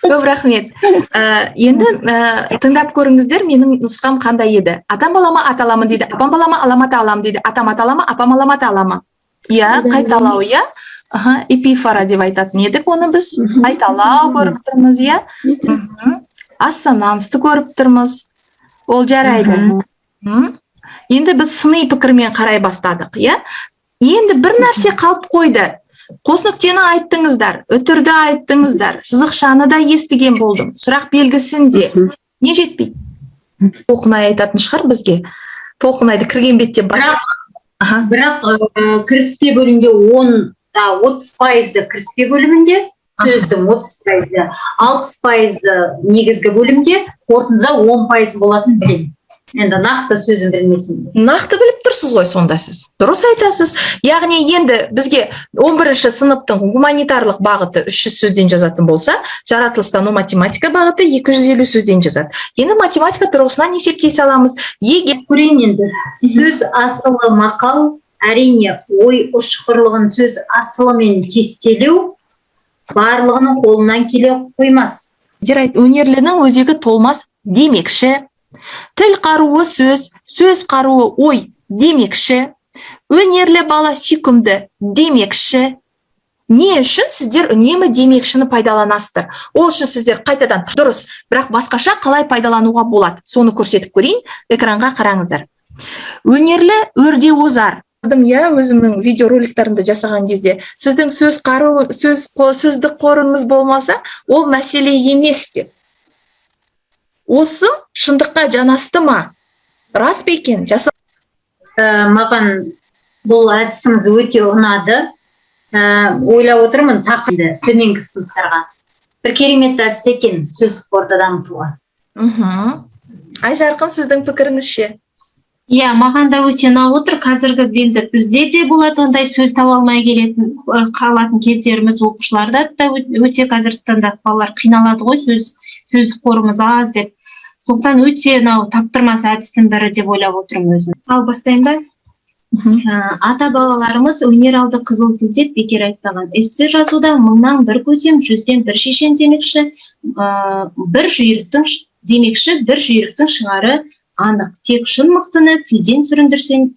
Көп рахмет. Енді тыңдап көріңіздер, менің нұсқам қандай еді? Атам балама ат аламын дейді, апам балама аламат аламын дейді, атам ат ала ма, апам аламат ала ма? Иә, қайталау, иә. Аха, эпифора деп айтатын едік оны біз. Қайталау көріп тұрмыз, иә. Ассонансты көріп тұрмыз. Ол жарайды. Енді біз сыни пікірмен қарай бастадық, иә. Енді бір нәрсе қалып қойды. Қос нүктені айттыңыздар, үтірді айттыңыздар, сызықшаны да естіген болдым. Сұрақ белгісін де. Не жетпейді? Толқынай айтатын шығар бізге. Толқынайды кірген бетте бас. Аха. Бірақ кіріспе бөлімде 30%-ы кіріспе бөлімінде, сөздің 30%-ы, 60%-ы негізгі бөлімде, қорытындыда 10% болатынын білемін. Енді нақты сөзін білмесем де. Нақты біліп тұрсыз ғой сонда сіз. Дұрыс айтасыз. Яғни енді бізге 11 сыныптың гуманитарлық бағыты 300 сөзден жазатын болса, жаратылыстану, математика бағыты 250 сөзден жазады. Енді математика тұрғысынан есептей саламыз. Егер Көрейін енді. Сөз асылы мақал, әрине, ой ұшқырлығын сөз асылымен кестелеу барлығының қолынан келе қоймас. Өнерлінің өзегі толмас демекші, тіл қаруы сөз, сөз қаруы ой демекші, өнерлі бала сүйкімді демекші. Не үшін сіздер үнемі демекшіні пайдаланасыздар? Ол үшін сіздер қайтадан дұрыс, бірақ басқаша қалай пайдалануға болады? Соны көрсетіп көрейін, экранға қараңыздар. Өнерлі өрде озар. Иә, өзімнің видеороликтарымды жасаған кезде сіздің сөз қару, сөз сөздік қорыңыз болмаса, ол мәселе емес деп. Осы шындыққа жанасты ма? Рас па екен? Жаса. Маған бұл әдісіңіз өте ұнады. Ойлап отырмын, тақырып төменгі сыныптарға бір керемет әдіс екен сөздік қорды дамытуға. Айжарқын, сіздің пікіріңізше? Иә, маған да өте ұнап отыр. Қазіргі енді бізде де болады ондай сөз таба алмай келетін қалатын кездеріміз, оқушыларда да өте қазіргі таңда балалар қиналады ғой, сөздік қорымыз аз деп. Сондықтан өте мынау таптырмас әдістің бірі деп ойлап отырмын өзім. Ал бастайын ба? Ата бабаларымыз «өнер алды қызыл тіл» деп бекер айтпаған. Эссе жазуда мыңнан бір көсем, жүзден бір шешен демекші, бір жүйріктің демекші, бір жүйріктің шығары анық. Тек шын мықтыны тілден сүріндірсең,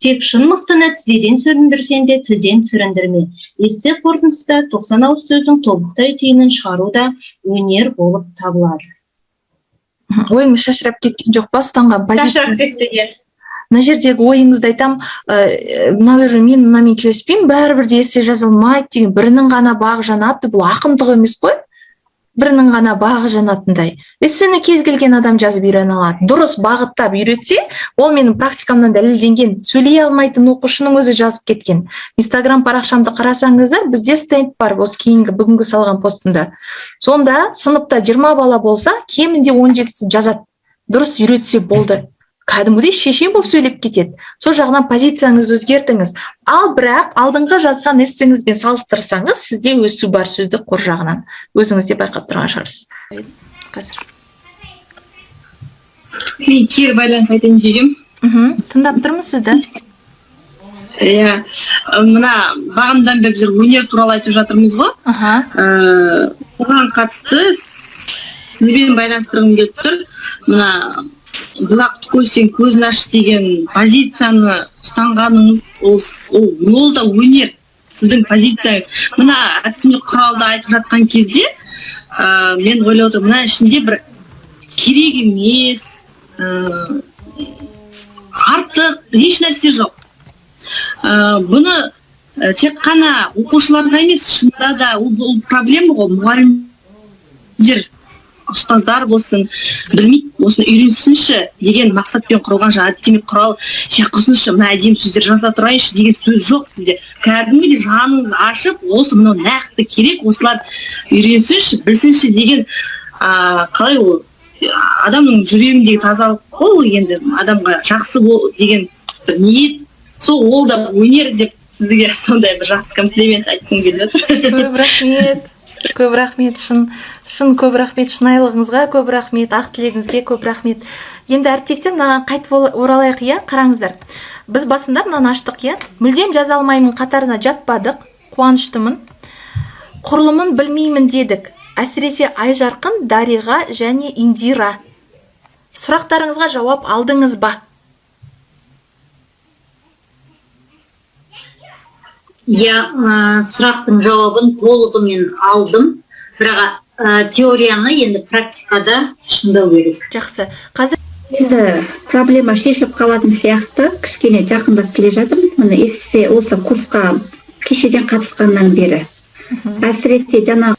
тек шын мықтыны тізеден сүріндірсең де, тілден сүріндірме. Эссе қорытындысында 90 ауыз сөздің тобықтай түйінін шығару да өнер болып табылады. Ойыңыз шашырап кеткен жоқ па, ұстанған позиция? Шашырап кетті, иә. Мына жердегі ойыңызды айтам, мына жерде мен мынамен келіспеймін, бәрібір де эссе жазылмайды деген, бірінің ғана бағы жанады, бұл ақындық емес қой, бірінің ғана бағы жанатындай. Эссені кез келген адам жазып үйрене алады. Дұрыс бағыттап үйретсе, ол менің практикамнан дәлелденген, сөйлей алмайтын оқушының өзі жазып кеткен. Инстаграм парақшамды қарасаңыздар, бізде стенд бар, осы кейінгі бүгінгі салған постымда. Сонда сыныпта 20 бала болса, кемінде 17-сі жазады. Дұрыс үйретсе болды. Кәдімгідей шешен болып сөйлеп кетеді. Сол жағынан позицияңызды өзгертіңіз. Ал бірақ алдыңғы жазған эссеңізбен салыстырсаңыз, сізде өсу бар сөздік қор жағынан. Өзіңіз де байқап тұрған шығарсыз. Қазір. Мен кері байланыс айтайын дегем. Тыңдап тұрмын сізді. Иә, мына бағанадан бері біздер өнер туралы айтып жатырмыз ғой. Оған қатысты сізбен байланыстырғым келіп тұр. Мына «бұлақты көрсең, көзін аш» деген позицияны ұстанғаныңыз, ол да өнер, сіздің позицияңыз. Мына әдістемелік құралды айтып жатқан кезде мен ойлап отырмын, мына ішінде бір керек емес, артық еш нәрсе жоқ. Бұны тек қана оқушыларға емес, шынында да ол, бұл проблема ғой, мұғалімдер, ұстаздар болсын, білмейді. Осыны үйренсінші деген мақсатпен құрылған жаңа әдістемелік құрал. Құрсыншы, мына әдемі сөздер жаза тұрайыншы деген сөз жоқ сізде. Кәдімгідей жаныңыз ашып, осы мынау нақты керек, осылар үйренсінші, білсінші деген. Қалай, ол адамның жүрегіндегі тазалық қой ол, енді адамға жақсы бол деген бір ниет, сол ол да өнер деп сізге сондай бір жақсы комплимент айтқым келіп отыр. Көп рахмет, көп рахмет, шын шын көп рахмет, шынайылығыңызға көп рахмет, ақ тілегіңізге көп рахмет. Енді, әріптестер, мынаған қайтып оралайық, иә. Қараңыздар, біз басында мынаны аштық, иә. Мүлдем жаза алмаймын қатарына жатпадық, қуаныштымын. Құрылымын білмеймін дедік. Әсіресе Айжарқын, Дариға және Индира. Сұрақтарыңызға жауап алдыңыз ба? Иә, сұрақтың жауабын толығымен алдым. Бірақ теорияны енді практикада шыңдау керек. Жақсы. Қазір Енді проблема шешіліп қалатын сияқты, кішкене жақындап келе жатырмыз. Міне, эссе осы курсқа кешеден қатысқаннан бері. Әсіресе жаңа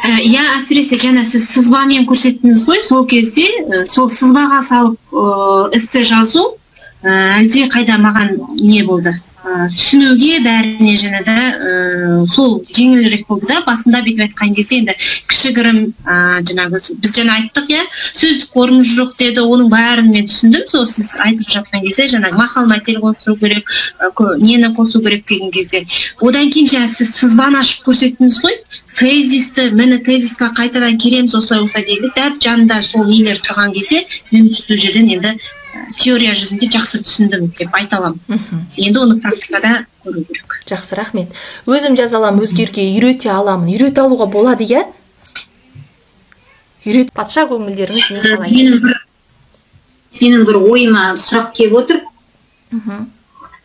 Иә, әсіресе жаңа сіз сызбамен көрсеттіңіз ғой, сол кезде сол сызбаға салып эссе жазу әлде қайда маған не болды, түсінуге бәріне және де сол жеңілірек болды да. Басында бүйтіп айтқан кезде енді кішігірім, жаңағы біз жаңа айттық, иә, сөздік қорымыз жоқ деді, оның бәрін мен түсіндім. Сол сіз айтып жатқан кезде жаңағы мақал мәтел қосу керек, нені қосу керек деген кезде, одан кейін жаңа сіз сызбаны ашып көрсеттіңіз ғой, тезисті, міне, тезиске қайтадан келеміз, осылай осылай дегенде дәп жанында сол нелер тұрған кезде мен сол жерден енді теория жүзінде жақсы түсіндім деп айта аламын. Енді оны практикада көру керек. Жақсы, рахмет. Өзім жаза аламын, өзгерге үйрете аламын. Үйрете алуға болады, иә? Үйрет, патша көңілдеріңіз не қалайды? Менің бір ойыма сұрақ келіп отыр.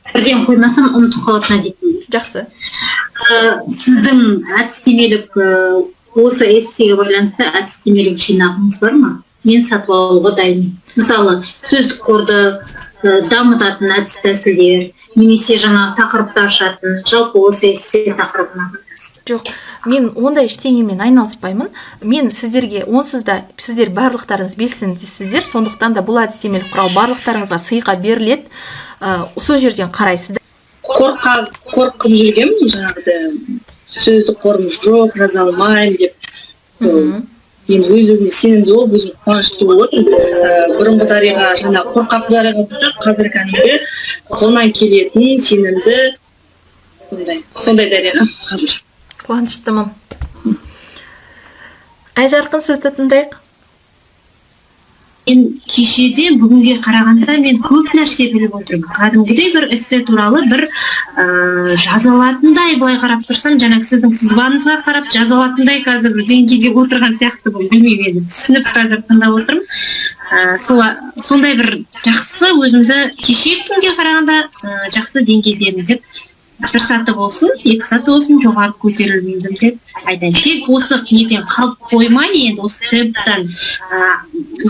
Бірден қоймасам ұмытып қалатын әдетім бар. Жақсы. Сіздің әдістемелік, осы эссеге байланысты әдістемелік жинағыңыз бар ма? Мен сатып алуға дайынмын. Мысалы, сөздік қорды дамытатын әдіс тәсілдер немесе жаңағы тақырыпты ашатын, жалпы осы эссе тақырыбына байланысты. Жоқ, мен ондай ештеңемен айналыспаймын. Мен сіздерге онсыз да, сіздер барлықтарыңыз белсендісіздер, сондықтан да бұл әдістемелік құрал барлықтарыңызға сыйға беріледі. Сол жерден қарайсыздар. Қорқып жүргенмін, жаңағыдай сөздік қорым жоқ, жаза алмаймын деп. Мен өз өзіме сенімді болып, өзім қуанышты болып отырмын. Бұрынғы Дариға, жаңа қорқақ Дариға болса, қазір кәдімгі қолынан келетін, сенімді, сондай Дариға қазір. Қуаныштымын. Айжарқын, сізді тыңдайық. Мен кешеден бүгінге қарағанда мен көп нәрсе біліп отырмын. Кәдімгідей бір эссе туралы бір жаза алатындай, былай қарап тұрсам, жаңағы сіздің сызбаңызға қарап жаза алатындай қазір бір деңгейде отырған сияқтымын. Білмеймін енді, түсініп қазір тыңдап отырмын. Сондай бір жақсы өзімді кешегі күнге қарағанда жақсы деңгейдемін деп, бір саты болсын, екі саты болсын жоғары көтерілдім деп айтайын. Тек осы неден қалып қоймай, енді осы темптан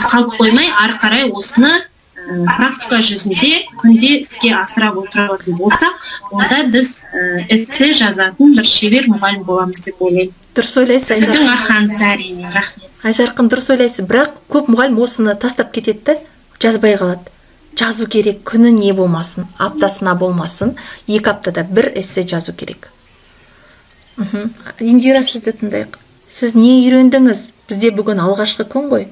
қалып қоймай, ары қарай осыны практика жүзінде күнде іске асырап отыратын болсақ, онда біз эссе жазатын бір шебер мұғалім боламыз деп ойлаймын. Дұрыс ойлайсыз, Айжарқын. Сіздің арқаңызда, әрине, рахмет. Айжарқын, дұрыс ойлайсыз, бірақ көп мұғалім осыны тастап кетеді де, жазбай қалады. Жазу керек, күні не болмасын, аптасына болмасын, 2 аптада бір эссе жазу керек. Индира, сізді тыңдайық. Сіз не үйрендіңіз? Бізде бүгін алғашқы күн ғой.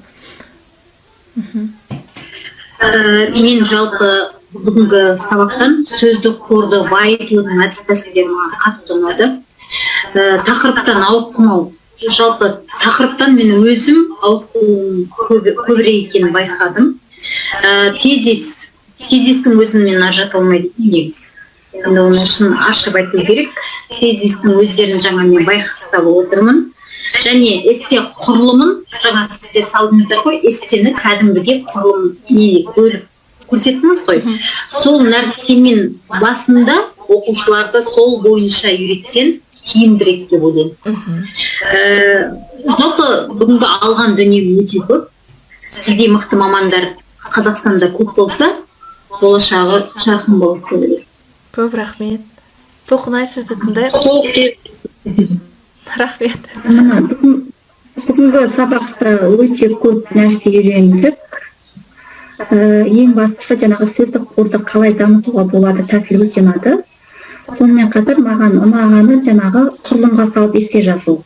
Мен жалпы бүгінгі сабақтан сөздік қорды байытудың әдіс тәсілдері маған қатты ұнады. Тақырыптан ауытқымау. Жалпы тақырыптан мен өзім ауытқуым көбірек екенін байқадым. Тезистің өзін мен ажырата алмайды екенмін негізі. Енді оны шын ашып айту керек. Тезистің өздерін жаңа мен байқастап отырмын. Және эссе құрылымын жаңа сіздер салдыңыздар ғой, эссені кәдімгідей құрылым не бөліп көрсеттіңіз ғой. Сол нәрсемен басында оқушыларды сол бойынша үйреткен тиімдірек деп ойлаймын. Жалпы бүгінгі алған дүнием өте көп. Сіздей мықты мамандар Қазақстанда көп болса, болашағы жарқын болады деп ойлаймын. Көп рахмет. Толқынай, сізді тыңдайық. Рахмет. Мына бүгінгі сабақта өте көп нәрсе үйрендік. Ең бастысы жаңағы сөздік қорды қалай дамытуға болады тәсіл өте ұнады. Сонымен қатар маған ұнағаны жаңағы құрылымға салып эссе жазу.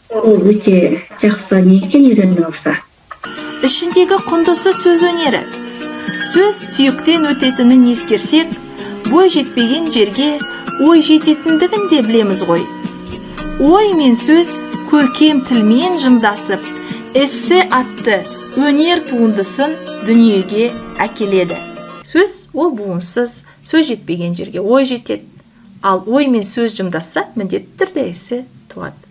Ол өте жақсы не екен үйреніп алса. Ішіндегі құндысы сөз өнері. Сөз сүйектен өтетінін ескерсек, бой жетпеген жерге ой жететіндігін де білеміз ғой. Ой мен сөз көркем тілмен жымдасып, эссе атты өнер туындысын дүниеге әкеледі. Сөз ол буынсыз, сөз жетпеген жерге ой жетеді. Ал ой мен сөз жымдасса, міндетті түрде эссе туады.